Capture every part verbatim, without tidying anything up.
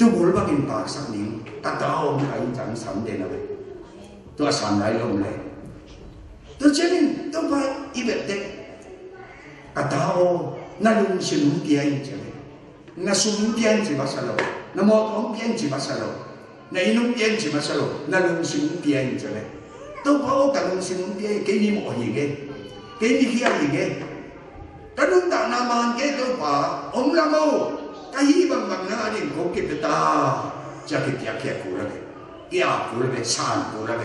Tumul bangin paksak ning, ka ta aw, hong kai in, ci-a hong sam den a ve. Tua sam lai lo om le. Tua ciangin Topa i beh tek, ka ta aw, na lungsim hong pia in, ci a ve. Na sum hong pia in ci masa lo, na mawtaw hong pia in ci masa lo, na inn hong pia in ci masa lo, na lungsim hong pia in, ci a ve. Topa aw, ka lungsim hong pia in, kei mi mawh hi ing e, kei mi khia hi ing e. Ka nuntakna man kei, Topa, om lam aw, ka hih bangbang nang ading kong kipia ta, ci-a kipiakkhiat kul a ve, ki-ap kul a ve, san kul a ve.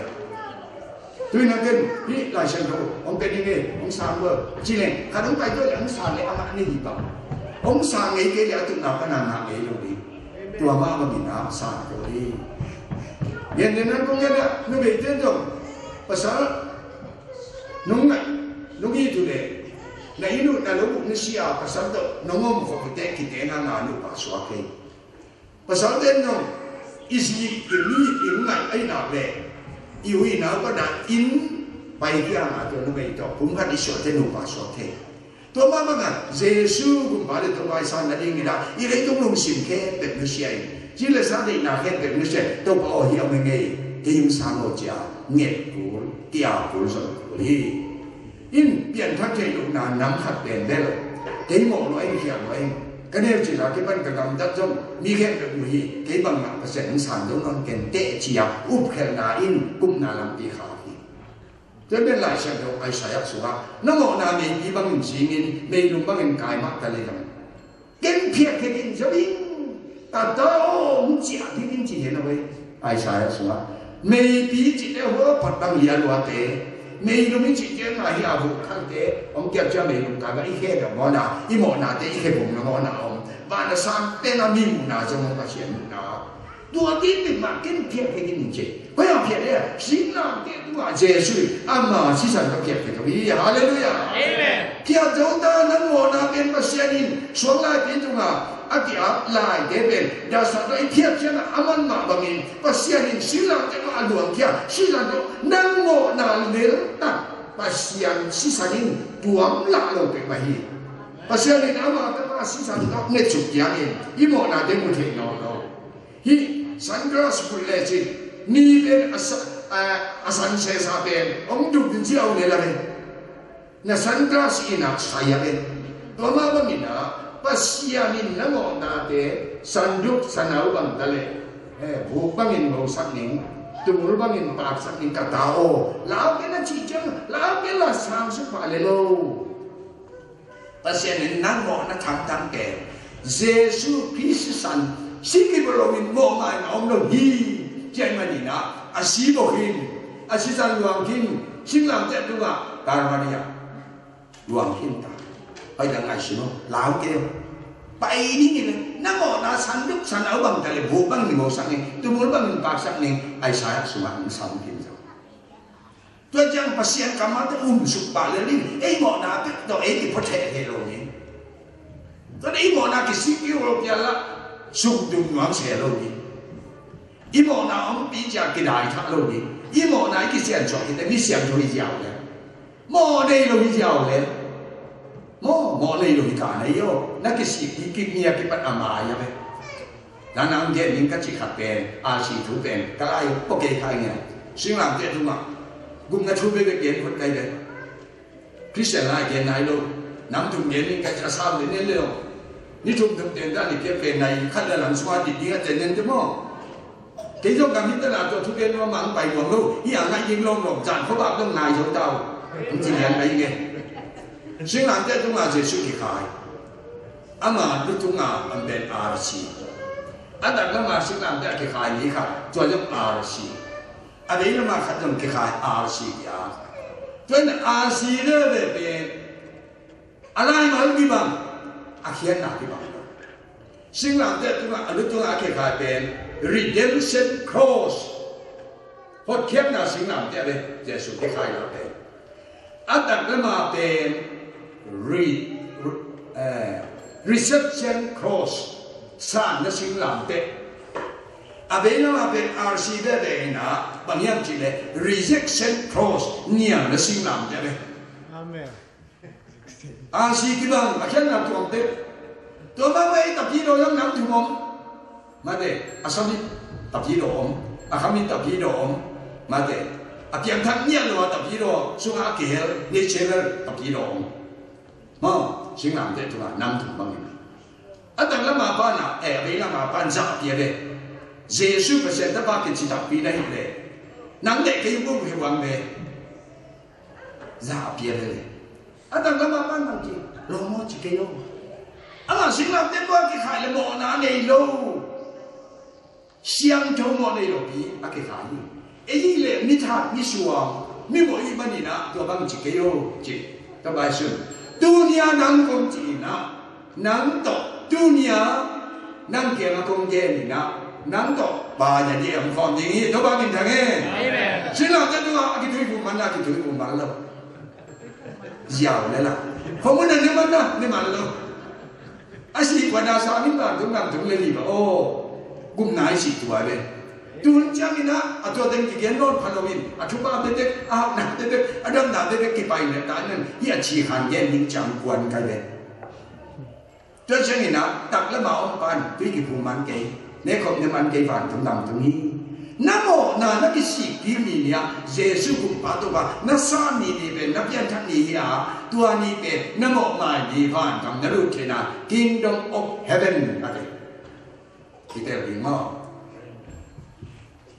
Tu-in a ken hih Lai Siangtho hong pia ning e, hong sang bua ci leng, khat hong pai tuan leh hong san leh amah na hi bang, hong sang ngei kei leh a tupna pan a ngah ngei lo ding. Tua mah bangin a san kul hi. Gentehna kong gen a, numei ten zong pasal nong ngaih, nong it uh leh, na inn uh na lo uh nusia, pasal tawh nong om khop uh teh, kiteng a nga nupa suak hi. Pasal ten zong i zi, i mi, i ngaih ahih nak leh, i u i nau pan a inn pai kiang a, tua numei tawh kum khat i suah teh nupa suak thei. Tua mah bangin Jesu Gumpa leh Topa i san nadingin a, i leitung lungsim khempeuh nusia in, ci leh sa, deihna khempeuh nusia in, Topa aw, hih a om hi ing e, kei hong sang aw, ci-a nget kul, ki-ap kul zong kul hi. In pianthak theih lohna nam khat pen bel, kei mawh lua ing, khial lua ing, ka neu cil a kipan ka gamtat zong mi khempeuh mu hi, kei bang mah Pasian hong san zo nawn ken teh, ci-a upkhialhna in kumna lampi khak hi. Tua pen Lai Siangtho Isaiah sungah, na mawhna meipi bangin zingin, meilum bangin kai mah ta leh zong, ken phiatkhiat in zo ing, ka ta aw, hong ciah ding in, ci hi na ve. Isaiah sungah, meipi cih leh hua pat bang hi a, luate, meilum i cih ciangin a hi a, vuh khalte hong kiap ciang meilum kang a i khe bek mawhna, i mawhnate i khe bum lo mawhna om. Van a sangte na mi muhna zong om, Pasian muhna. Tua ding bek mah ken phiatkhiat in, ci. Koi ah phiat e? Singlamteh tungah Jesu in ama sisan tawh phiatkhiat zo hi. Halleluiah. Amen. Phiat zo ta, nang mawhna pen Pasian in suang laipi tungah a ki-ap laite pen, dasat tawh i phiat ciangin a man mah bangin Pasian in singlamteh tungah a luangkhia sisan tawh nang mawhna lel tak Pasian sisan in tuam lah lo peuhmah hi. Pasian in ama tawh ama sisan tawh ngetcip ciangin i mawhnate mu thei nawn lo. Hih sunglass bul lecin, ni pen a sa-, a, a san sesa pen hong duk ding ci a, au ne la ve. Na sunglass in a sai a ve. Tua mah bangin a, Pasian in na mawhnate sanduk sanau bang ta leh, eh, vuk bangin mosak ning, tumul bangin paksak ning, ka ta aw. Lau ken a cih ciang, lau ken la sang suk pah lel lo. Pasian in nang mawhna thangthang pen Jesu Khrist sisan, si kibawh loin mawh ngai a om lo hi. Cian manin ah a si bawh khin, a sisan luang khin, singlamteh tungah Calvary ah luang khin ta. Hoih dang ngaihsun aw, lau kei aw. Pai ding in, na mawhna sanduk sanau bang ta leh, vuk bangin mosak ning, tumul bangin paksak ning, Isaiah sungah hong sam khin zo. Tua ciang Pasian kammal tawh um suk pah lel in, ei mawhna pek tawh ei kiphuatheh thei lo hi. Tua leh ei mawhna kisik kik lo pial lah, sukdum nuam se lo hi. I mawhna ompi ciang kidai thak lo hi. I mawhna i kisiansuah khit teh mi siangtho hi ziau lel. Mawh nei lo hi ziau lel. Mawh, mawh nei lo hi ka nei aw. Na kisik kik kik ni a kipat a mai a ve. Nana hong gen ning ka cih khat pen, R C thu pen, ka lai pua kei khai ngia. Singlamteh tungah gupna thu bek bek gen phot kai ve. Christian lai gen nai lo. Nam thum gen ning ka cih a sau nen nen le lo. Ni thum thum ten dan ni kia pen nai khat le lam sungah dit ding a ten nen te maw. Kei zong ka mit tana tua thu gen nuam mang pai nuam lo. Hi a ngai ding lawm lawm zan khuabak dong nai zo tau. Hong ci lian mai nge. Singlamteh tungah Jesu kikhai. Ama lu tungah a pen R C. A dak lama singlamteh a kikhai mi khat, tua zong R C. A vei lama khat zong kikhai, R C kikhai. Tua in R C veve pen a laimal kibang, a khiatna kibang. Singlamteh tungah, a lu tungah a kikhai pen Redemption Cross. Hotkhiatna singlamteh a ve, Jesu kikhai lam pen. A dak lama pen re-, re-, eh, Reception Cross, sanna singlamteh. A vei lama pen R C veve in ah, bang hiam cih leh Rejection Cross, nialna singlamteh a ve. Amen. R C kibang, a khiatna tuamteh. Tua mah mah ei tapi lo lam nam thum om. Mate, a sam in tapidaw om, a kham in tapidaw om. Mate, a piangthak ngiat lo a tapidaw sungah a kihel, nature tapidaw om. Maw, singlamteh tungah nang tung bangin a taklam a pan ah, eh, a veilam a pan zah a pia ve. Jesu Pasian tapa kici takpi na hih leh, nang le kei bung hi bang ve. Zah a pia ve le, a taklam a pan bang ci, lawm aw ci kei aw. Amah singlamteh tua kikhai le mawhna nei lo. Siangtho mawh nei lopi a kikhai hi. Ei hih leh mi that, mi suang, mi mawh i hih manin ah tua bang ci kei aw ci. Tua bai sun, tuni a nang kong ci in ah, nang tawh tuni a nang kiangah kong gen in ah, nang tawh Pa in a diam khawm ding hi. Tua bang in thang e. Amen. Singlamteh tua a kithuih vum man a, kithuih vum man lo. Ziau le la. Khong mun a ne man a, ne man lo. A si kua na sa min bang tung nam tung le li ba aw. Gum nai si tua le. Tun ciangin ah a tua teng kigen nawn pha lo in, a thupha tetek, a hauhna tetek, a damna tetek kipai le ta nan hi a ci khan gen ding ciang kuan kai le. Tua ciangin ah taklam a om pan tui kiphum man kei, nekhop ne man kei, vantung lam tung hi. Na mawhna na kisik kik ni ni ah Jesu kumpa tawh na sa ni ni pen na pianthak ni hi a, tua ni pen na mawhmai ni, vantung na lut theihna, Kingdom of Heaven a ti. Kitel ding maw?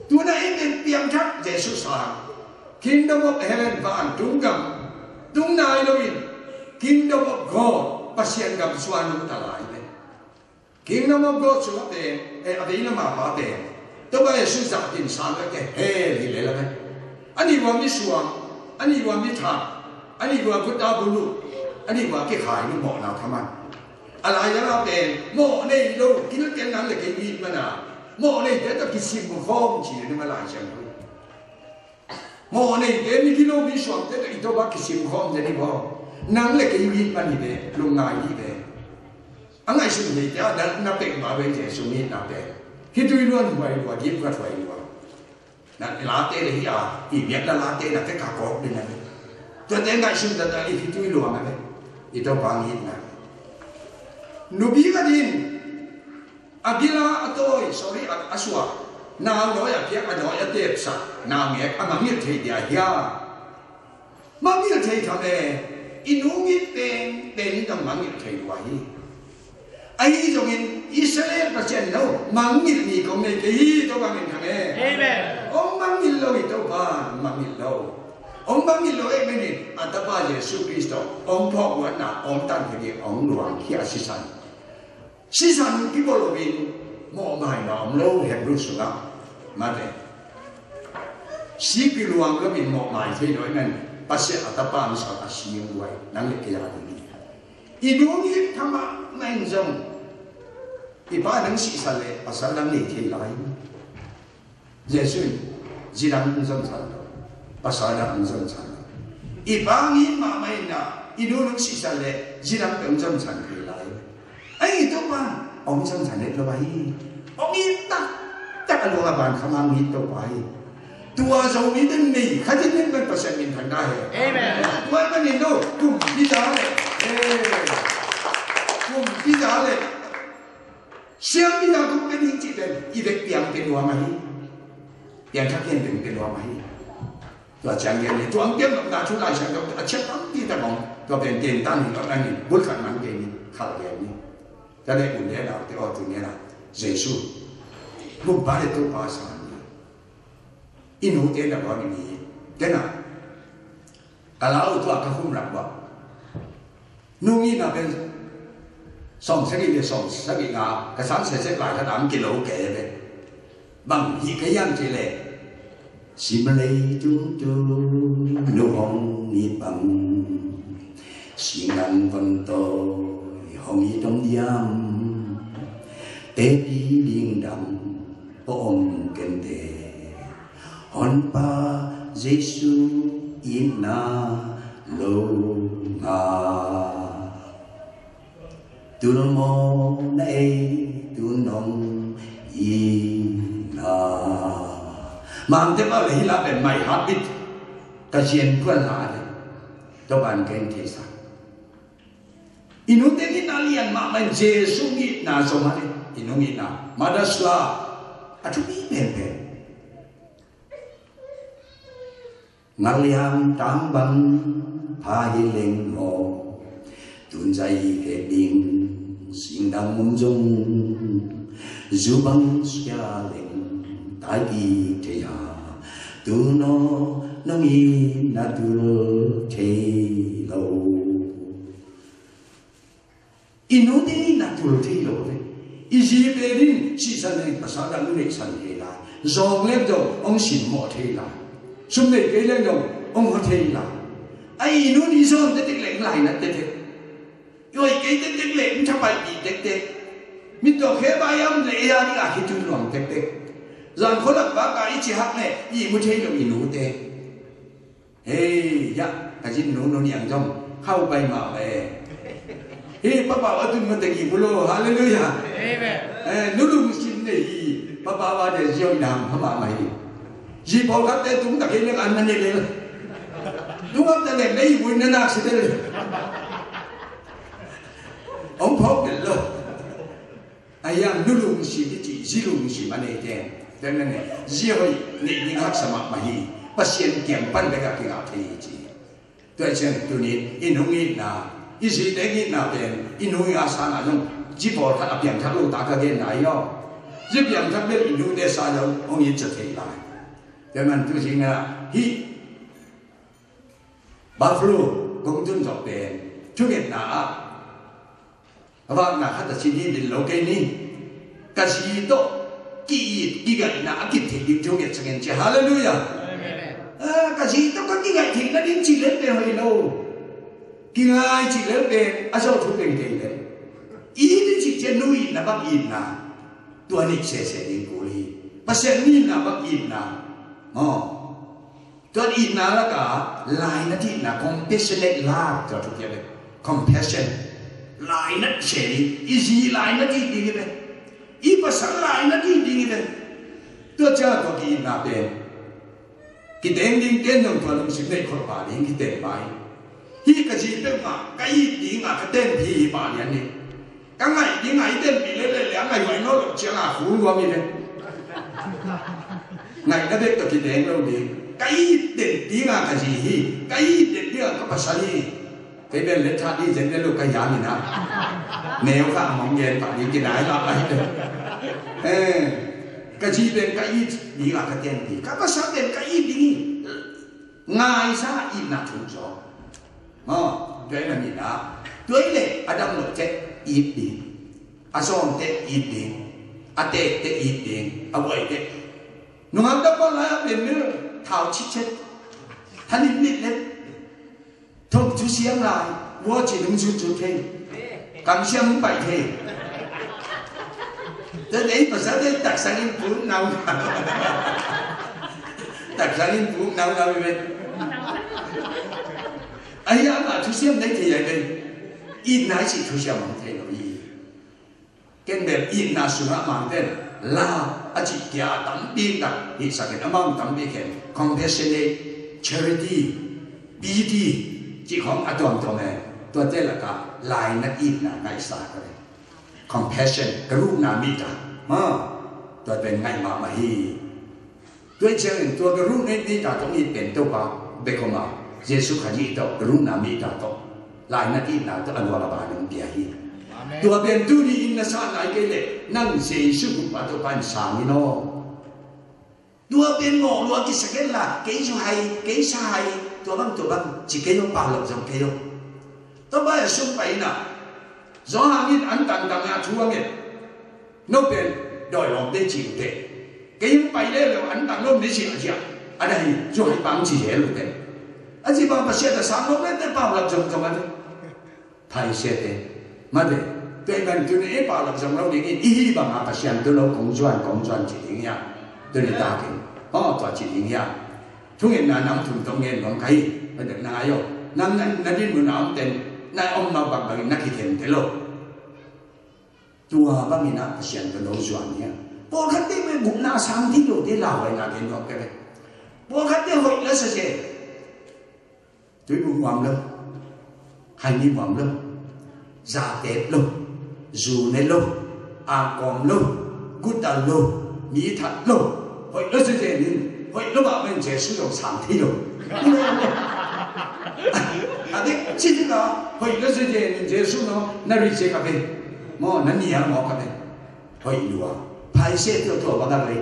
Tuna in piangthak Jesu sang, Kingdom of Heaven, vantung gam tung nai lo in, Kingdom of God, Pasian gam suan nung ta lai ve. Kingdom of God sungah pen, eh, a veilam a pa pen, Topa Jesu zah in sang ve, hell hi le la ve. A nih ua mi suang, a nih ua mi that, a nih ua guta bulu, a nih ua kikhai nu mawhna thaman. A lai lam a pen mawh nei lo, kilkel nang le kei it man a, mawh neite tawh kisim khawm ci ni ma lai siang lo. Mawh neite, mi gilo, mi suangte tawh i Topa kisim khawm zen hi baw. Nang le kei it man hi ve, lungngai hi ve. A ngaihsun neite a na, na pek ma ve Jesu itna pen. Khitui luan huai lua, dipkhat huai lua. Na late le hi a, i biakna late na pek a kawk ding a ve. Tuate ngaihsun taktak i khitui luang a ve. I Topa itna. Nupi khat in a gil a, a tawi, sorry, a, a suak, nau nawi a piak, a nawi a tepsak, naungek a mangngilh thei dia hia? Mangngilh thei tham e. I nu ngit pengpeng in zong mangngilh thei lua hi. Ahi zongin Israel Pasian in, no, mangngilh ni kong nei kei hi, Topa min thang e. Amen. Hong mangngilh lo hi, Topa mangngilh lo. Hong mangngilh lo e, menin a Tapa Jesu Khrist hong phawk luatna, hong tan thei ding, hong luang khia sisan. Sisan kibawl loin mawhmaina om lo, Hebrew sungah. Mate. Sik i luang loin mawhmai thei lo i man, Pasian a Tapa hong sang a sing buai, nang le kei a ding hi. I nu ngit tham mahmah in zong, i pa nang sihsan le pasal nang nei thei lai. Jesu in zi dang hong zon san lo, pasal dang hong zon san lo. I pa ngit mahmah in ah, i nu nong sihsan leh zi dang peuh hong zon san thei lai. Ahi, Topa hong zon san het lo ahi. Hong it taktak a luang a ban kham hang it Topa hi. Tua Zomite nei khat in pen Pasian min thang ta hen. Amen. Tua ahih manin no, kumpi za leh, eh, kumpi za leh siangpi za kong pia ding cih pen i vek piang pia nuam ahi. Piangthak ken pen pia nuam ahi. Tua ciang gen ni, tua ang piang nopna thu Lai Siangtho a ciat tampi tak om. Tua pen ken tan hi lo, nang in bul khat man gen ni, khal gen ni. Tua leh u le naute aw, tu ni a, Jesu, Gumpa le Topa sang ni. I nute na bang ni, tena. Ka lau tua ka khum rak bang. Nu ngitna pen sawm sagih le sawm sagih nga, ka sang sesek lai khat ah kilo kei ve. Bang hih ka hiam cih leh, simlei tungtung nu hong it bang, singlam von tawi hong it om diam, tepi lingdam pua om kente. Honpa Jesu itna lo nga. Tul mawhna ei tul nong itna. Mangte pau le hi la pen my habit. Ka sian puan la le. Tua ban ken thei sa. I nute ngitna lian mahmah in Jesu ngitna zom a le. i nung itna, Mother's Love, a thupi penpen. Ngaliang tang bang pha hi leng maw, tunzai kek ding singdang mum zong, zu bang sia leng taiki thei a, tunaw nong itna tul thei lo. I nute itna tul thei lo ve. I zi pen in sihsan leng pasal dang neihsan thei lai. Zawng leng zong hong simmawh thei lai. Sum nei kei leng zong hong hua thei lai. A i nu i zawn tektek leng lainat tektek. I hoih kei tektek leng thapaih dih tektek. Mit tawh khe bai am le ei a ding a khitui luang tektek. Zan khualak bak a i ci hak le i mu thei lo i nute. Hei, ya, ka zin nu nu niang zong khau pai mah le. Hei, papa wa tun ma teng i bu lo. Halleluiah. Amen. Eh, nu lungsim nei hi. Papa wa de ziau i dam pha mah mah hi. Zi pawlkhat te tung tak hi leng an na ne lel. Tung am ta leng nei i bu in na nak si del. Hong phawk bel lo. A hiang nu lungsim i cih, zi lungsim a neite, tua mah ne, zi hoih neih ding haksa mahmah hi. Pasian kiang pan bek a kingah thei hi ci. Tua ciang tuni i nung itna, i zite itna pen i nu i a sangah zong zi pawlkhat a piangthak lo ta ka genna hi aw. Zi piangthak bel i nute sa zong hong it zaw thei lai. Tua man tu zingah hih Buffalo kong tun zawh pen thungetna ah a vakna khat a ci ni, din lo kei ni. Ka zi tawh ki-it kigaihna a kip theih ding thunget sa ngen ci. Halleluiah. Amen. Ah, ka zi tawh ka kigaih theih nading ci lel pen hoih lo. Kingai ci lel pen a zawh thu pen kei lel. It i cih ciang nu itna bang itna, tua nih sese ding kul hi. Pasian itna bang itna maw. Tua itna lakah lainat itna, compassionate love, tua thu kia ve. Compassion. Lainat se ding, i zi lainat it ding hi ve. I pasal lainat it ding hi ve. Tua ciang tua ki-itna pen kiteng ding ten zong tua lungsim neih khol pa ding kiteng pai. Hih ka zi peuhmah ka it ding a ka tenpih hi pah lian hi. Ka ngaih ding a i tenpih lel lel le a ngaih huai nawn loh ciang a khu nuam hi ve. Ngaihna bek tawh kiteng lo ding. Ka it den ding a ka zi hi. Ka it den ding a ka pasal hi. Kei pen let that ding zen le lo ka hiam hi na. Neu kha a mong gen pah ding kinai mah lai. Eh, ka zi pen ka it ding a ka tenpih. Ka pasal pen ka it ding hi. Ngaisa itna thu zaw. Maw, tua ahih manin ah, tua ahih leh a dang loh teh it ding, a zawn teh it ding, a teek teh it ding, a buai teh. Nungak dang pah lai a pen mil thau citcet, thanin mit let, thong thu siam lai, vua ci nung zut zut thei. Kamsiam hong pai thei. Tua teh ei pasal teh taksang in pum nau nau. Taksang in pum nau nau i ven. Ahi a mah thusiam nei thei a i ven. Itna i cih thusiam hong thei lo hi. Ken bel itna sungah Mangten love a cih kia a tampi tak hihsak in, amau tampi khen compassionate, charity, pity cih khong a tuamtuam e. Tuate lakah lainat itna ngaihsa ka ve. Compassion, karuna mita. Ha. Tua pen ngaih mahmah hi. Tua ciangin tua karuna mita tawh it pen Topa bek om a, Jesu Khazih tawh karuna mita tawh, lainat itna tawh a luang a ban in pia hi. Amen. Tua pen tuni in na sa nai kei leh nang Jesu kumpa Topa in sang in aw. Tua pen ngawh lua kisa ken la, kei zu hai, kei sa hai, tua bang, tua bang, ci kei lo, pau lok zong kei lo. Tua bai a sum pai na, Johan in an tangtang a thu a nget. No pen dawi lawmte ci uh teh. Kei hong pai leh lo an tang lo mei ci a ci a. A na hi, zu hai pang ci zel uh teh. A ci bang Pasian a sang lo mei teh pau lok zong zong a teh. Phaisiate. Mate. Tua ahih manin tuni ei pau lak zong lo dingin i hih bangin Pasian tun lo kong zuan kong zuan ci ding hiam? Tuni takin. Aw, tua ci ding hiam? Thungetna nam thum tawh ngen nuam ka hi. Mate na ngai aw. Nam na, na dinmun a om ten na om mah bangbangin na kikhen te lo. Tua bangin ah Pasian tun lo zuan hiam? Pawlkhat te mah gupna a sang thei lote lauhuaina gen nuam ka hi. Pawlkhat te hoih la sa se. Tuibuh muam lo, khaini muam lo, za teep lo, zu ne lo, angkawm lo, gutal lo, mi that lo, hoih lo zezen in, hoih lo mah bangin Jesu zong sang thei lo. A dik ci ding a, hoih lo zezen in Jesu no na reject a ve maw, na nial mawk a ve. Hoih lua. Phaise tua tua bang a ve.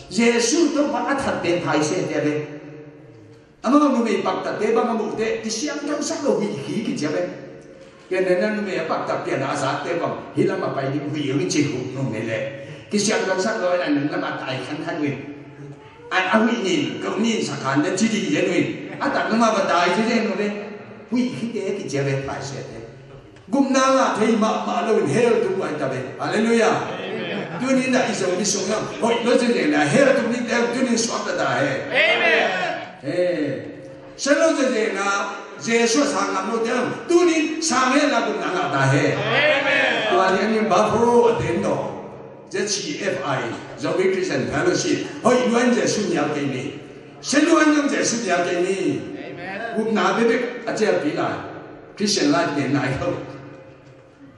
Jesu tawh bang a thatte phaise te a ve. Amau numei paktatte bang a muhte kisiangthousak lo, huih khi kici a ve. Ken na numei a paktat pian a zatte bang hih lam a pai ding, huih ung ci, huih numei leh kisiangthousak lo, a nung lam a tai khankhan uh in, a huih nin ko nin sakhan le ci ding zen uh in, a tak lam a va tai ci zen uh ve. Huih khite kici a ve, phaisete. Gupna ngah thei mahmah loin hell tung uh ahi ta ve. Halleluiah. Tuni-in ah i zong i sung ah hoih lo zezen a hell tung dingte tunin suak ta ta hen. Amen. He. Sia lo zezen a Jesu a sang ngam lote tunin sang hen la gupna ngah ta hen. Amen. Tua lianin Buffalo a ten daw, Z C F I, Zomi Christian Fellowship, hoih luan Jesu nial kei ni. Sia luan zong Jesu nial kei ni. Amen. Gupna bekbek a cialpi lai. Christian life gen nai lo.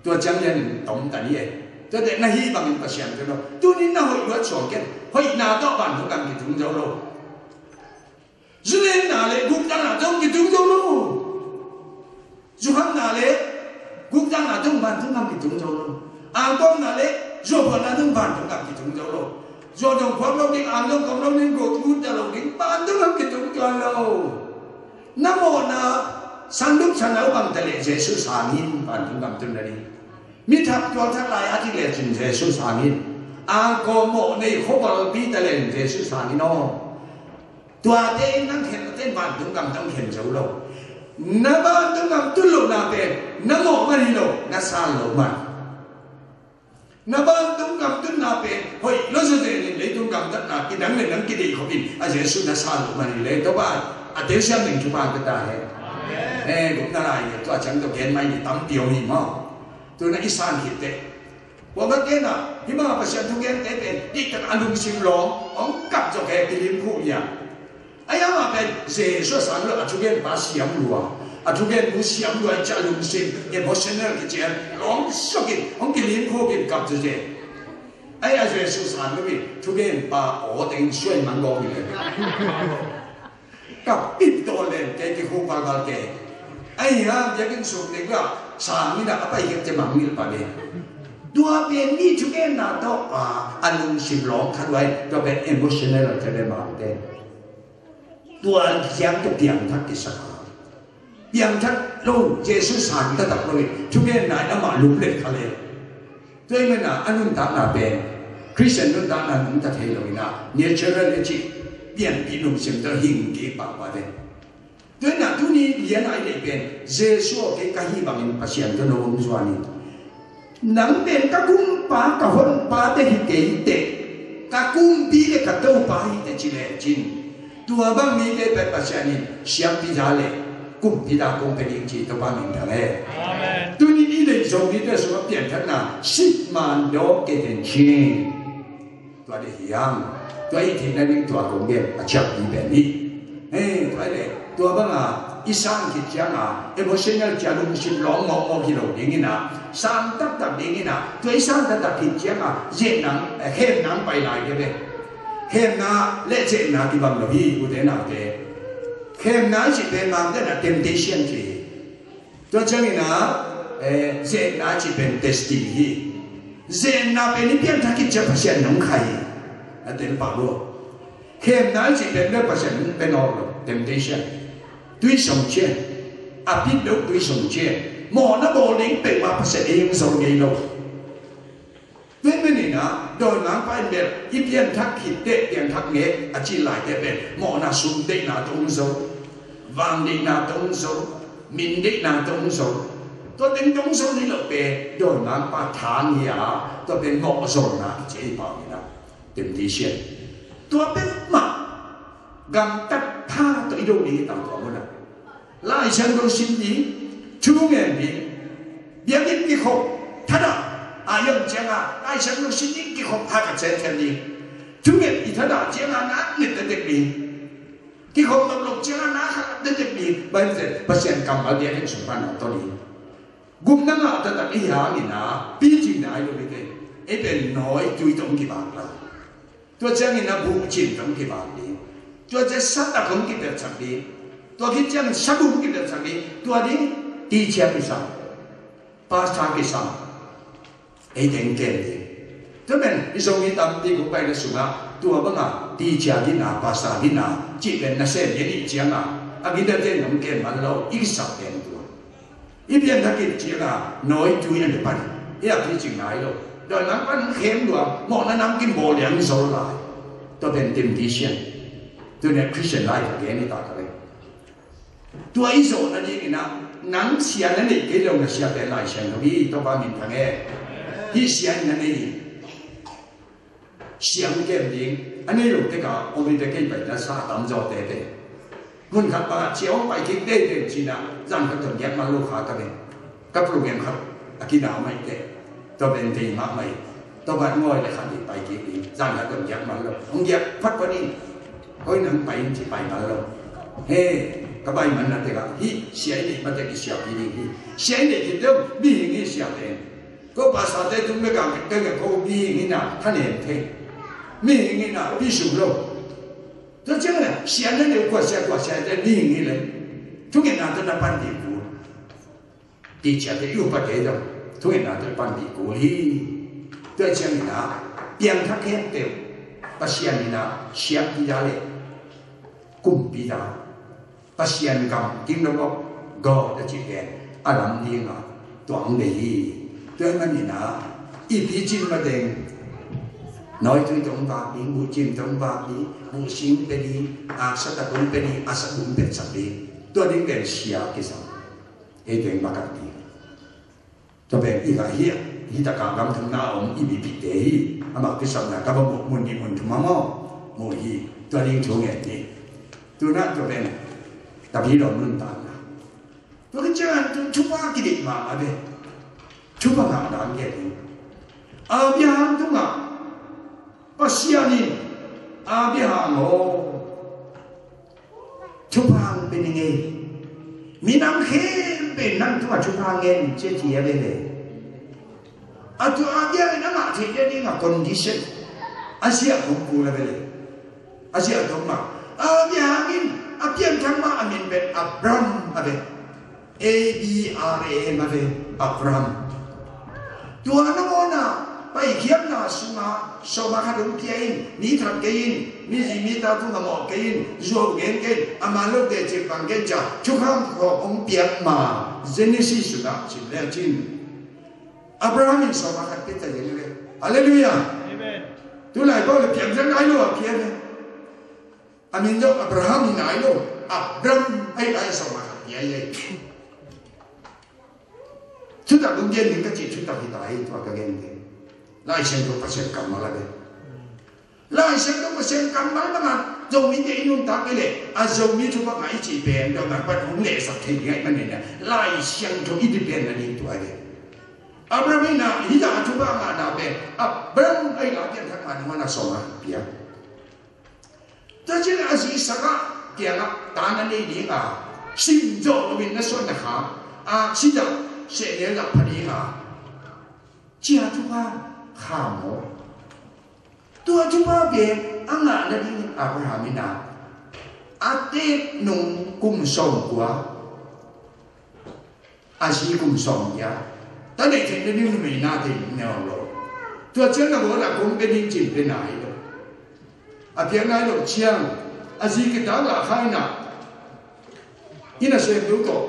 Tua ciang lian tom ta ni e. Tua teh na hih bangin Pasian tung lo. Tunin na hoih luat suang ken. Hoihna tawh vantung gam kitung zo lo. Zu lenna le guktakna tawh kitung zo lo. Zu hamna le guktakna tawh vantung gam kitung zo lo. Angkawmna le zuauphuanna tawh vantung gam kitung zo lo. Zuau dong khuak lo ding, ang dong kawm lo ding, guk ngun ta lo ding, vantung gam kitung tuan lo. Na mawhna sanduk sanau bang ta leh Jesu sang in, vantung gam tun na ding. Mi thak tual thak lai a kik lecin Jesu sang in. Angkawm mawh nei khuavalpi ta leh Jesu sang in aw. Tuate in nang khen, tuate in vantung gam tawh khen zo lo. Na vantung gam tun lohna pen na mawh man hi lo, na san lo man. Na vantung gam tunna pen hoih lo zezen in leitung gamtatna kidang le nang kideih khop in a Jesu na san lo man hi leh, Topa a telsiam ding thupha ka ta hen. Amen. Eh, gupna lai tua ciang tawh gen mai ni, tampi om hi maw. Tuna i san khit teh. Kua ka gen a, hih bang a Pasian thugente pen diktak a lungsim lawng hong kap zawk he, kilim khuh hi a. Ahi hang a pen Jesu a sang lo a thugenpa siam lua, a thugennu siam lua, i ciah lungsim, emotional kician, lawng suak in hong kilim khuk in kap zawzen. Ahi a Jesu sang lo in thugenpa aw teng suai mang gawng in. Kap in tawh len kei, kikhuk valval kei. Ahi hang biakinn sung teng ah sang in a pai kek te mang mil pa ve. Tua pen mi thugenna tawh a, a lungsim lawng khat uh ahi, tua pen emotional a te ve mang te. Tua ciang tawh piangthak kisam a, piangthak lo, Jesu sang taktak lo in thugenna in amah lum le kha le. Tua ahih manin a nuntakna pen Christian nuntakna nungta thei lo in a, natural a cih pianpih lungsim tawh hing kik pahpah ve. Tua ahih manin tuni lian a i neih pen Jesu aw, kei ka hih bangin Pasian tawh na om zuan in. Nang pen ka kumpa, ka honpa te hi kei teh, ka kumpi le ka Topa hi teh ci lecin, tua bang mite pen Pasian in siampi za le kumpi za kong pia ding ci, Topa min thang e. Amen. Tuni i deih Zomite sungah piangthakna sik man dawk kei ten cin. Tua ding hi hang. Tua i theihna ding tua kong gen a ciappi pen hi. Eh, tua hi leh tua banga i san khit cianga emotional cia lungsim lawng mawkmawk hi lo ding ina, san taktak ding ina, tua i san taktak khit cianga zetna, eh, khemna pai lai ding ve. Khemna le zetna kibang lo hi, ute naute. Khemna i cih pen mangte na temptation ci hi. Tua ciangin a, eh, zetna cih pen testing hi. Zetna pen i pianthak khit ciang Pasian nong khai hi. A tel pah lua. Khemna cih pen bek Pasian nong pia nawn lo, temptation. Tui song cian. A pit lo tui song cian. Mawhna bawl ding peuhmah Pasian ei hong zol ngei lo. Tua ahih manin a, dawimangpa in bel i pianthak khit teh, pianthak ngei a cih laite pen mawhna, sum deihna tawh hong zo, vang deihna tawh hong zo, min deihna tawh hong zo. Tua teng tawh hong zo ni lo pen dawimangpa thang hi a, tua pen mawhzolna kici hi pah in a, temptation. Tua pen mah gamtat pha tawh i do ding hi tang tua mun a. Lai Siangtho sim ding, thu ngen ding, biakinn kikhop thadah a i om cianga Lai Siangtho sim ding, kikhop hak a cian cian ding. Thu ngen i thadah cianga na nget tektek ding. Kikhop loklok cianga na khat tektek ding. Bible zen Pasian kammal biakinn sung pan a tawh ding. Gupna ngah taktak i hi hangin a, picing nai lo hi te. Ei pen nawitui tawh hong kibak lai. Tua ciangin a buhcin tawh hong kibak ding. Tua ciang satak hong kipelhsak ding. Tua khit ciangin sabu hong kipelhsak ding. Tua ding teacher kisam, pastor kisam. Ei teng kem ding. Tua pen i Zomi tampi kong paina sungah tua banga teacher gina, pastor gina cih pen nasem i a nih cianga a gina ten hong kem man lo, i kisap pen tua. I pianthak khit cianga nawitui a ne pan hi a, picing nai lo. Dawi nang pan khem lua, mawhna nang kin bawl liang zol lai. Tua pen temptation. Tua ne Christian life a gen i ta ka ve. Tua i zawh nadingin ah, nang sia na neih kei lo na sia pen Lai Siangtho hi, Topa min thang e. Hih sia in na nei hi. Siam kem ding, a nei lo tek a om hi tek kei pai na sa tam zaw tete. Mun khat bangah cia hong pai kik tete cina, zan khat tawh giak man lo kha ka ve. Ka program khat a kina mai te. Tua pen tei mahmah hi. Tua ban ngawi le khat hi pai kik ding, zan khat tawh giak man lo. Hong giak phatphat in. Hoi nang pai in ci pai man lo. He, ka pai man na tek ah, hih sia i neih ma tek i sia pi ding hi. Sia i neih kik deuh, mihing hi sia pen. Ko pastor te tung le kang keng ko mihing hi na, thanem thei. Mihing hi na, pi sum lo. Tua ciang le, sia na le kua sia, kua sia te mihing hi le. Thungetna tawh na pan ding kul. Teacher te i upa te zong thungetna tawh i pan ding kul hi. Tua ciangin ah, piangthak khempeuh Pasian in ah siampi ta le kumpi ta, Pasian gam, Kingdom of God a cih pen a lam dingah tuang dei hi. Tua ahih manin ah i picin mateng nawitui tawh hong vak ding, buhcin tawh hong vak ding, buhsing pia ding, a satak hong pia ding, a sabu hong piasak ding. Tua ding pen sia kisam. Ei teng bakat ding. Tua pen i gah hi a, hi takah gam thumna a om i mipihte hi. Amah kisapna ka va muh mun nih mun thum a maw, muh hi. Tua ding thu ngen ni. Tuna tua pen tapi lo nuntakna. Tua khit ciangin tu thupha kideih mah a ve. Thupha ngah dan gen ni. Abraham tungah Pasian in Abraham aw, thupha hong pia ning ei. Minam khempeuh in nang tungah thupha ngen ing ci a ci a ve le. A tua Abraham in a ngah theih nading a condition a ziah hong kul a ve le. A ziah hong mah. Abraham in a pianthak mah a min pen Abram a ve. A B R A M a ve, Abram. Tua nangawn a paikhiatna sungah sawm a khat hong pia in, mi that kei in, mi zi mi ta tungah mawh kei in, zuau gen kei in, a man lote cih bang kei in ci a, thukham khawng hong piak ma, Genesis sungah sim le cin. Abraham in sawm a khat pia ta zen ve. Halleluiah. Amen. Tulai Paul le piang zen ai lo a pia ve. A min zong Abraham hi nai lo, Abram ahi lai a sawm a khat hi ai. Thutak dong gen ding ka cih thutak hi ta hi, tua ka gen ding. Lai Siangtho Pasian kammal a ve. Lai Siangtho Pasian kammal bangah Zomite i nuntak kei leh a Zomi thupha ngah i cih pen, tua ngah pan hong lehsak thei ding ahih manin a, Lai Siangtho i depend nading tua hi. Abraham in a hih zah a thupha ngahna pen Abram ahi lai a pianthak ngah ding a na sawm a pia. Tua ciangin a zi Sarah kiangah ta na nei ding a, sim zawh loin na suan na kha a, si zah seh lel zah pha ding a, ci a thupha kha maw. Tua thupha pen a ngah nadingin Abraham in a, a teek nung kum sawmkua, a zi kum sawmgiat, ta neih theih nading numei nate ne om lo. Tua ciang na bawl a kong pia ding cih pia nai lo. A piak nai lo ciang a zi kitak lah kha in a, inn a sem lo tawh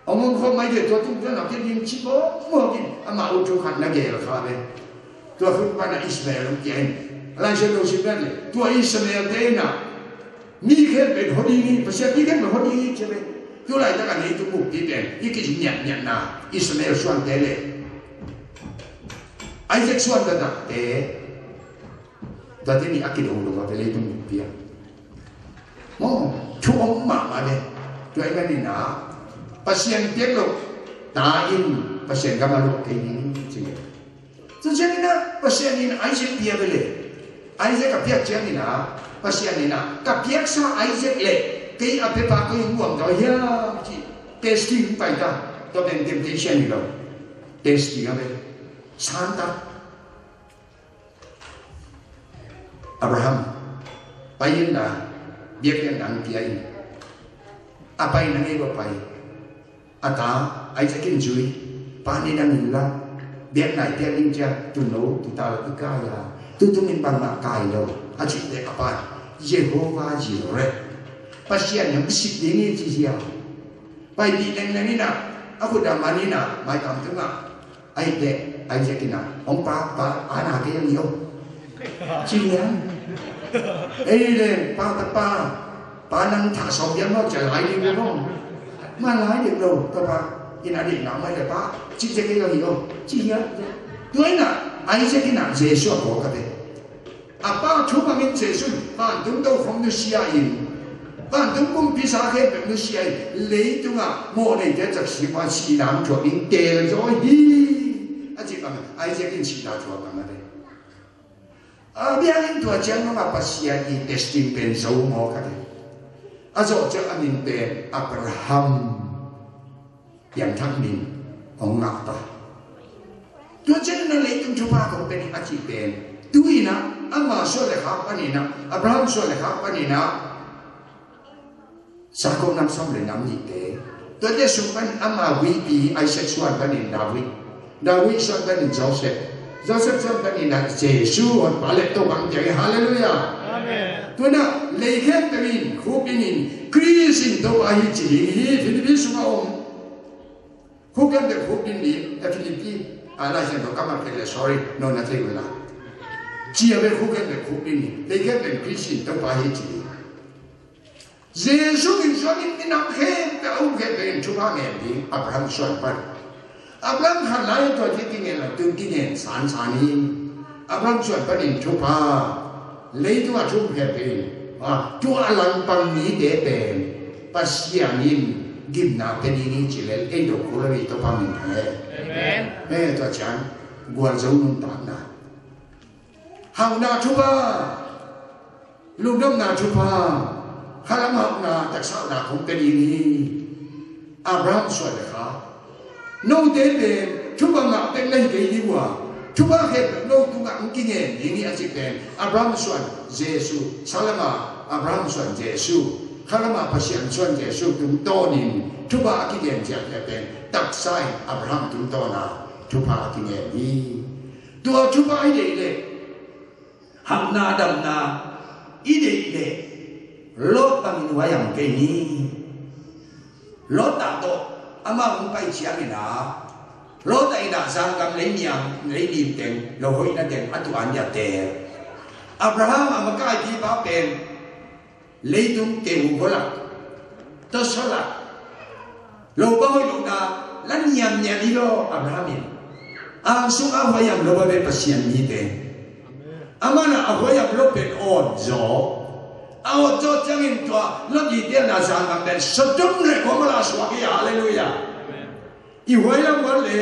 hong om khawm mai ve, tua tung tua na pia ding ci mawkmawk in amah ut thu khat na gel kha ve. Tua khut pan a Ishmael hong pia in. Lai Siangtho sim pen le tua Ishmael te in a, mi khempeuh in hua ding hi, Pasian mi khempeuh in hua ding hi ci ve. Tu laitak a leitung buppi pen i kiziniatniatna Ishmael suante le Isaac suan taktakte, tuate nih a kidodok a ve leitung buppi ah. Maw, thu om mahmah ve. Tua ahih manin a Pasian piak loh ta in Pasian gam a luah kei ning ci ve. Tua ciangin a Pasian in Isaac pia ve le. Isaac a piak ciangin a Pasian in a, ka piaksa Isaac le kei a piapa koi hong guang zaw hiam ci. Testing pai ta. Tua pen temptation hi lo. Testing a ve. Santak. Abraham, pai in la, biakpiakna hong pia in. A pai nangawn a pai. A ta Isaac in zui. Pa, nidang in la, biakna i piak ding ciang tuuno, tuuta la i kai a, tu tungin bangmah kai lo, a cih teh a pa in, Jehovah Jireh, Pasian in hong sik ding hi ci hi a. Paipih lengleng in a, a khut a man in a, mailam tungah. Ahih teh Isaac in a, hong pa, pa, a na kei hong hi o, ci liang. Ei leng, pa, ta pa, pa nang thah sawm liang maw, ci a lai ding maw. Ma lai ding lo, ta pa, in a ding na mai le pa, ci Isaac kei hong hi o, ci liang. Tua in a, Isaac in a, Jesu a ko ka te. A pa thupha in Jesu in vantung tokhom nusia in, vantung kumpi sa khempeuh nusia in, leitungah mawhneite cak sik a sihna hong thuak ding teel zaw hi, a cih bangin Isaac in sihna thuak bang a te. A biakinn tua ciang nungah Pasian i testing pen zo maw ka te. A zawh ciang a min pen Abraham piangthak min hong ngah ta. Tua ciangin a leitung thupha kong pia ning a cih pen, tu-in a ama suan le khak panin a, Abraham suan le khak panin a, Jacob nam sawm le nam nihte. Tuate sung panin ama guipi Isaac suan panin David, David suan panin Joseph, Joseph suan panin a Jesu, honpa le Topa hong piang hi. Halleluiah. Amen. Tua in a lei khempeuh in khukdin in, Khrist in Topa hi ci ding hi. Filipi sungah om. Khukdin bek khukdin ding, eh, Filipi, ah, Laisiangtho ka mat kei leh, sorry, no, na thei uh la. Ci a bek khukdin bek khukdin ding, lei khempeuh in Khrist in Topa hi ci ding. Jesu min suangin minam khempeuh, a um khempeuh in thupha ngen ding, Abraham suan pan. Abraham khan lai tua ci kingen lo, tu kingen sansan hi. Abraham suan panin thupha, leitung a thu um khempeuh in, ah, tua a langpang mite pen Pasian in gimna pia ding hi ci lel, ei do kul a, ei Topa min thang e. Amen. Eh, tua ciang gualzo nuntakna, hauhna thupha, lungdamna thupha, khalam hauhna, taksa hauhna kong pia ding hi. Abraham suan le khak. Note pen thupha ngah pen na hi kei ding uh a, thupha khempeuh no tungah hong kingen ding hi a cih pen Abraham suan Jesu, salam a Abraham suan Jesu, khalam a Pasian suan Jesu tungtawnin thupha a kigen ciat le pen taksa in Abraham tungtawn a thupha a kingen hi. Tua thupha i deih leh, hauhna damna i deih leh, Lot bangin huai a om kei ni. Lot tawh amah hong pai ciangin a, Lot in a zanggam lei niam, lei nim teng, lo hoihna teng a tuan ya te. Abraham a makaipipa pen leitung keu golak, tawsolak, lo bang hoih lohna la niamniam hi lo Abraham in. Angsung a huaiam lo a ve Pasian mite. Amah na a huaiam lo pen awt zaw. A awt zaw ciangin tua Lot i tialna zanggam pen Sodom le Gomorrah suak hi. Halleluiah. I huailam uan le,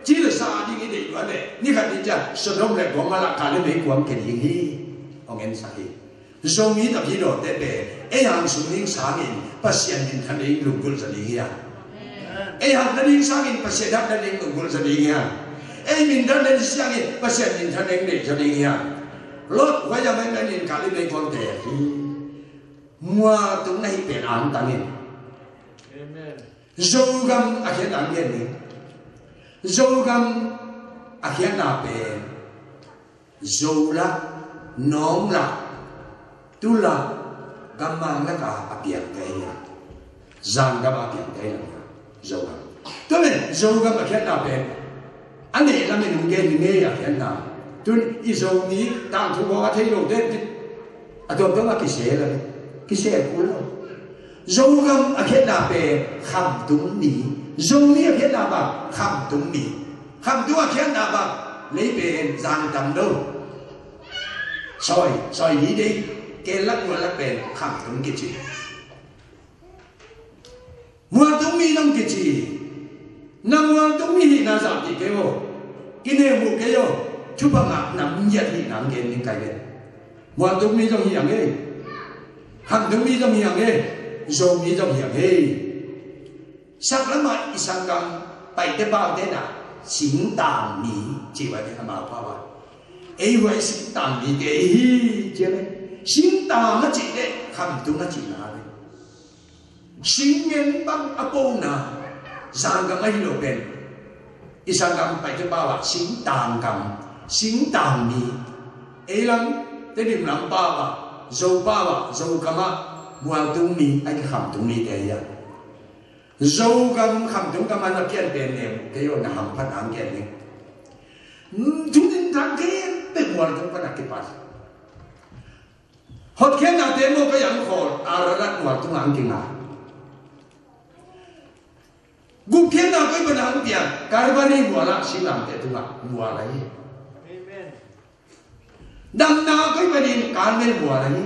cilsa a ding i deih uan le, ni khat ni ciang Sodom le Gomorrah kah le meikuang kia ding hi. Hong ensak hi. Zomi tawh kidawte pen ei angsung ding sangin Pasian minthan ding lunggulh zaw ding hiam? Ei hauhna ding sangin Pasian hauhna ding lunggulh zaw ding hiam? Ei minthan ding sangin Pasian minthan ding deih zaw ding hiam? Lot huaiam a menin kah le meikuang te hi. Mualtung na hih pen angtang in. Amen. Zogam a khiatna gen ni. Zogam a khiatna pen Zolak, Nawmlak, Tulak, gammang laka a piangte hi a, zanggam a piangte hi a, Zogam. Tua pen Zogam a khiatna pen a neh lamin hong gen ni ngei a khiatna. Tun i Zomi tangthu khawng a thei lote a tuamtuam a kisel a, kisel kul lo. Zogam a khiatna pen Khamtung mi. Zomi a khiatna bang Khamtung mi. Khamtung a khiatna bang lei pen zang tam lo. Sawi, sawi mi dei, kel lak mual lak pen Khamtung kici. Mualtung mi zong kici. Na mualtung mi hihna zahpih kei aw. Kineu muh kei aw. Thupha ngah nam ngiat hihna hong gen ning kai ve. Mualtung mi zong hi ang e. Khamtung mi zong hi ang e. Zomi zong hi ang e. Sak lamah i sanggam Paite paute na Singtang mi ci vai ni amau pau a. Ei huai singtang mite i hi ci a ve. Singtang a cih leh khamtung a cihna ve. Sing ngen bang a pona, zanggam ahi lo pen. I sanggam paite pau ah singtang gam, singtang mi. Ei lam, Tedim lam pau ah, Zo pau ah, Zogam ah, mualtung mi, ahi khamtung mite hi a. Zogam khamtung gam ah na pian pen nem, kei aw na hamphat ang gen ni. Thu ding tang gen pe mualtung pan a kipat. Hotkhiatnate maw ka yang khawl, Ararat mualtung ang kinga. Gupkhiatna koi pan ang pian, Calvary mual ah silamte tungah mual ahi. Amen. Damna koi panin Karmel mual ahi.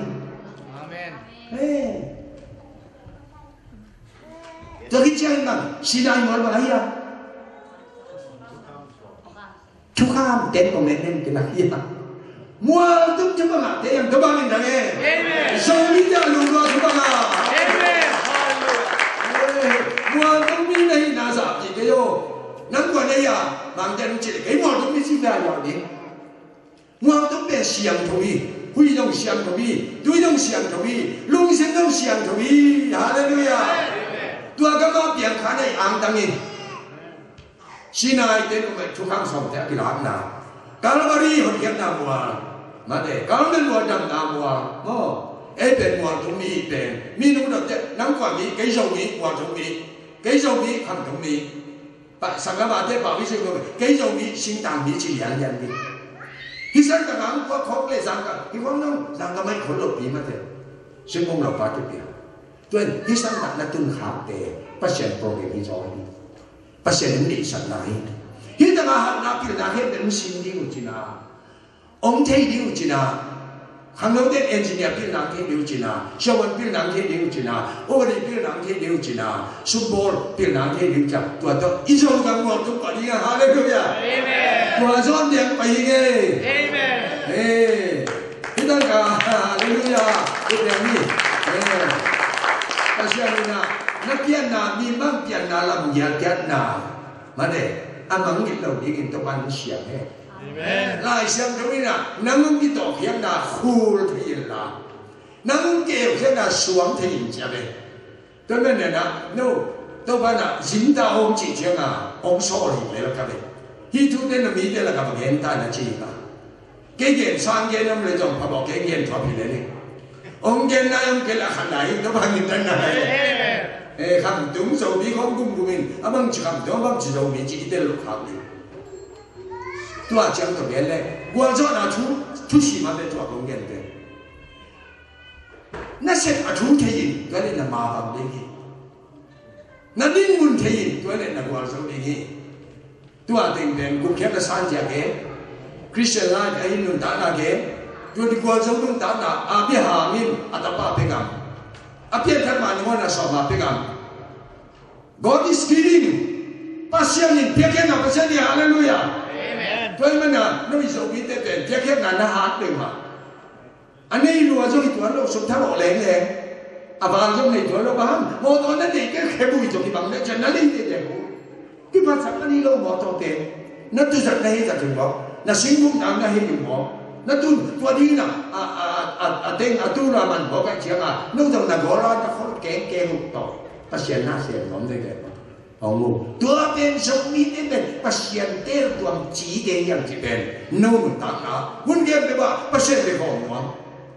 Amen. Hey. Tua khit ciang in bang, Sinai mual bang ahi a. Thukham, Ten Commandment kina hi a. Mualtung thubang a, te yang thubang in dang e. Amen. Zomi te a lungdua thubang a. Amen. Hallelujah. Eh, mualtung mi na hihna zah kik kei aw. Nang kua na hi a, bang te nung cih leh kei mualtung mi ci ve a yau ding. Mualtung pen siangtho hi, hui zong siangtho hi, tui zong siangtho hi, lungsim zong siangtho hi. Hallelujah. Amen. Tua gam a piang kha na hi angtang in. Sinai te nung mah thukham sawmte a kilakna. Calvary hotkhiatna mual. Mate, Karmel mual damna mual. Maw. Ei pen mualtung mi pen. Mi nung dot te, nang kua mi, kei Zo mi, mualtung mi. Kei Zo mi, khamtung mi. Pa, sanggam a te pau i si ko, kei Zo mi, singtang mi ci lianlian mi. Hi sang ka ngang kua khok le sang ka, hi wang nong, sang ka mai khol lo pi mate. Sing kong lo pa te pia. Tuan, hi sang ka na tun khak te, Pasian program hi zaw hi. Pasian in deihsakna hi. Hih takah hatna pilna khempeuh hong sin ding uh cina. Hong thei ding uh cina. Khangnote engineer pilna hong thei ding uh cina. Siavuan pilna hong thei ding uh cina. Overly pilna hong thei ding uh cina. Sumbawl pilna hong thei ding uh cina. Tua tawh i Zogam mual tung pah ding a. Halleluiah. Amen. Tua zawn ding pah hi ngei. Amen. Eh. Hih takah. Halleluiah. Hih takah ni. Eh. Pasian in a, na pianna, mi mang pianna lam gial kiatna. Mate, a mangngilh lo dingin Topa'n hong siam hen. Amen. Lai Siangtho in a, nang hong kitawkkhiatna khul thei inla, nang hong keukhiatna suang thei in ci a ve. Tua ahih manin a, no, Topa'n a, zin ta hong cih ciangin a, hong sawl hi lel ka ve. Hih thute na mite lakah va gen ta na ci hi ka. Kei gen sang gen om le zong pha bawk, kei gen thuap hi le ni. Hong gen nai om kei la khan nai, ka bang in tan nai. Amen. Eh, khamtung Zomi khawng gumgum in, a bangci khamtung, a bangci Zomi ci i tel lo khak ni. Tua ciang tua gen le, gualzawhna thu, thusim a le tua kong gen pen. Na sep a thu thei in, tua le na ma bang ding hi. Na dinmun thei in, tua le na gualzo ding hi. Tua teng pen gupkhiatna san zia gen, Christian life ahi nuntakna gen, tua di gualzo nuntakna Abraham in a tapa pia ngam. A pianthak mah nangawn a sawm a pia ngam. God is giving. Pasian in piakkhiatna Pasian hi, halleluiah. Amen. Tua ahih manin a, no i Zomite pen piakkhiatna na hat deuh mah. A nei lua zong hi tuan lo, sum tha lo leng leng. A val zong nei tuan lo, bang hang. Mawtaw na nei kei khe bui zong hi bang leh cian na lei te te bu. Kiphatsak a ni lo mawtaw te. Na tuzat na hei zat hi maw. Na singguk na na hei hi maw. Na tun tua ding a, a, a, a, a teng a tu la man maw kai ciang a. No zong na gawl a na khol keng keng uh tawh. Pasian na sian nuam dei kei maw. Hong mu. Tua pen Zomite pen Pasian teeltuam cite hiam cih pen no nuntakna hun khempeuh ah Pasian bek hawm nuam.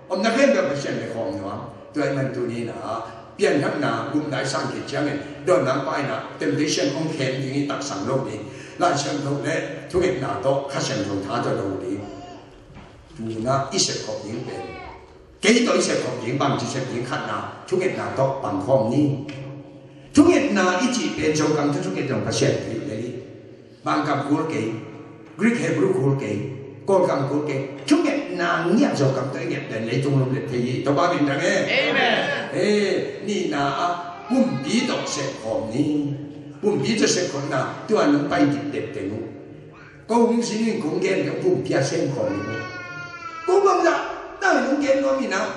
Omna khempeuh ah Pasian bek hawm nuam. Tua ahih manin tuni-in ah pianthakna gupna i sang khit ciangin dawnna paina temptation hong khem ding i taksang lo ding. Lai Siangtho le thungetna tawh Kha Siangtho tha tawh lo ding. Tuni-in ah i sepkhop ding pen, kei tawh i sepkhop ding, bangci sep ding, khatna thungetna tawh pangkhawm ni. Thungetna i cih pen Zogam thu thunget zong Pasian thu hi lel hi. Mangkam kul kei, Greek Hebrew kul kei, Kawlgam kul kei. Thungetna ngiat Zogam tawh i nget pen leitung lum let thei hi. Topa min thang e. Amen. Eh, nihna ah pumpi tawh sepkhawm ni. Pumpi tawh sepkhawmna tua nong pai dipdep teng uh. Ko hong zin in kong gen kei, pumpi a sem khawm in. Ko bangzah na hong gen nuam in ah,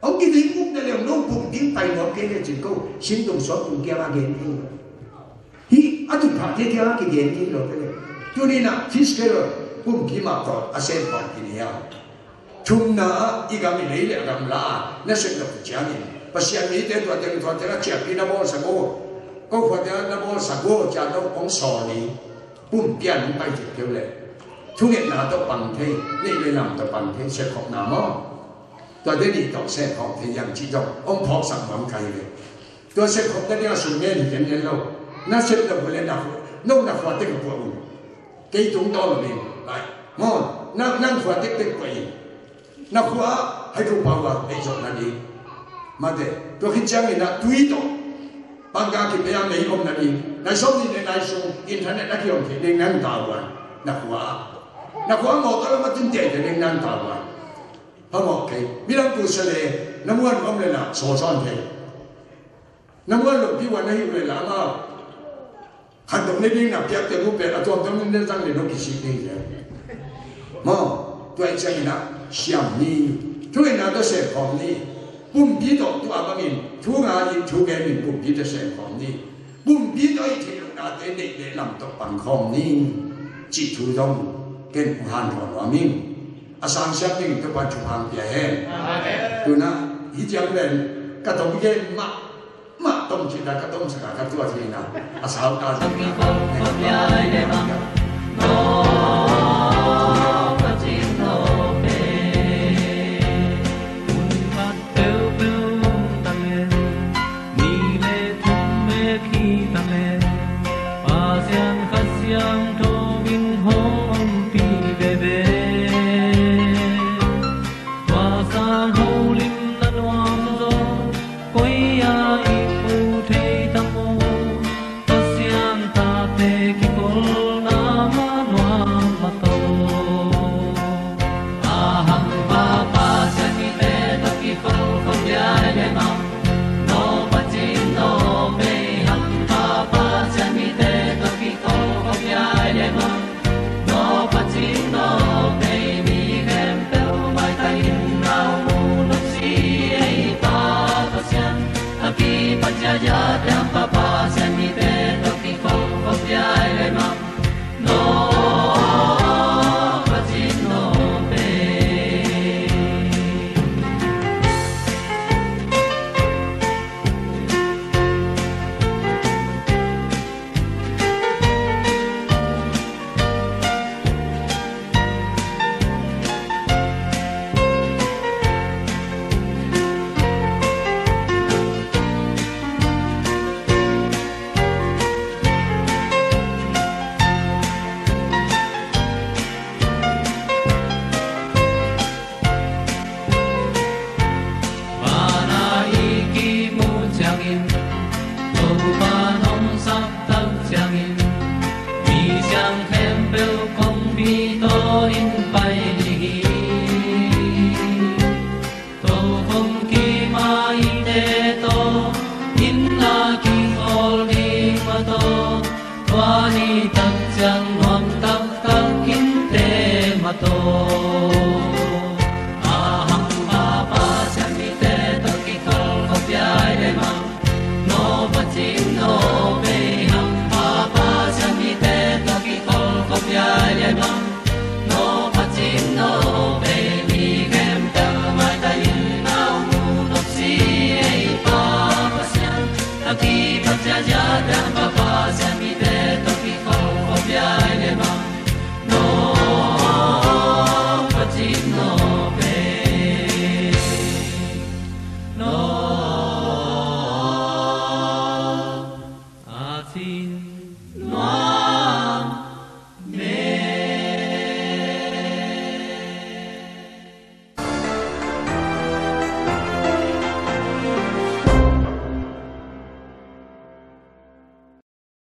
hong kiding uk na le hong no pumpi pai nuam kei le cin ko, sin tung suak tung kiang a gen kei. Hih a Phah thei thei a kigen ding lo te le. Tuni-in ah physical pumpi mah tawh a sem khawm kini a. Thumna ah i gam i lei le a gamla ah na sep lo ciangin Pasian mite tua teng tua teng a ciahpi na bawlsak uh, ko khua teng na bawlsak uh ciah lo hong sawl ni. Pumpi ah nong pai kik keu le thungetna tawh pang thei, neih le lam tawh pang thei, sepkhopna maw? Tua te nih tawh sepkhop thei hiam cih tawh hong phawksak nuam ka hi ve. Tua sepkhop nading a sum ngen hi ken ngen lo. Na sep lo uh le na, no na khua tek puah un. Kei tung tawn lo ding. Lai. Maw, na, nang khua tektek puah in. Na khua ah hai tu pau a, ei zawh nading. Mate, tua khit ciangin ah tui tawh pangkang kipia mei om nading. Nai sawm nih le nai sung internet a kiom thei ding nang tau a. Na khua ah. Na khua ah mawtaw lam a tun teitei ding nang tau a. Phamawh kei. Midang pu sia le, na muan om le na sawlsawn thei. Na muan lo pi wan na hi uh le la amau. Khan dong ne ding na piak te bu pet a tuamtuam ne zang le no kisik ding le. Maw, tua i ciangin ah siam ni. Thungetna tawh sepkhawm ni. Pumpi tawh tua bangin thu ngai in thu gen in pumpi tawh sepkhawm ni. Pumpi tawh i theih lohnate neih le lam tawh pangkhawm ni. Cih thu zong ken hong hanthawn nuam ing. A sang siam ding Topa thupha pia hen. Amen. Tuna hih ciang pen ka tom gen mah mah tom cih dan ka tomsak a ka tuat hi na. A sau ka zong na. Pasian Kha Siangtho in hong ompih veve. Tua sang holimna nuam zaw koi-ah i mu thei tam aw? Pasian tate kikholna mah nuam mah tawh. A hang pa Pasian mite tawh kikhol khop lai le mah. No Pasian no pei hang pa Pasian mite tawh kikhol khop lai le mah. No Pasian no pei mi khempeuh maitai in na mu nuam si ei pa Pasian. A kipat ciatciat hang pa Pasian mite tawh kikhol khop lai le mah. No Pasian no pei. Vana i kimu ciangin, Topa nong sak tak ciangin, mi siang khempeuh kongpi tawh in pai ding hi. Tokhom kima innte tawh, inn a kikhawl ding mah tawh, tua ni tak ciang nuam taktak innte mah tawh. A hang pa Pasian mite tawh kikhol khop lai le mah. No Pasian no pei hang pa Pasian mite tawh kikhol khop lai le mah. No Pasian no pei mi khempeuh maitai in na mu nuam si ei pa Pasian. A kipat ciatciat hang pa Pasian mite tawh kikhol khop lai le mah. No Pasian no pei. No Pasian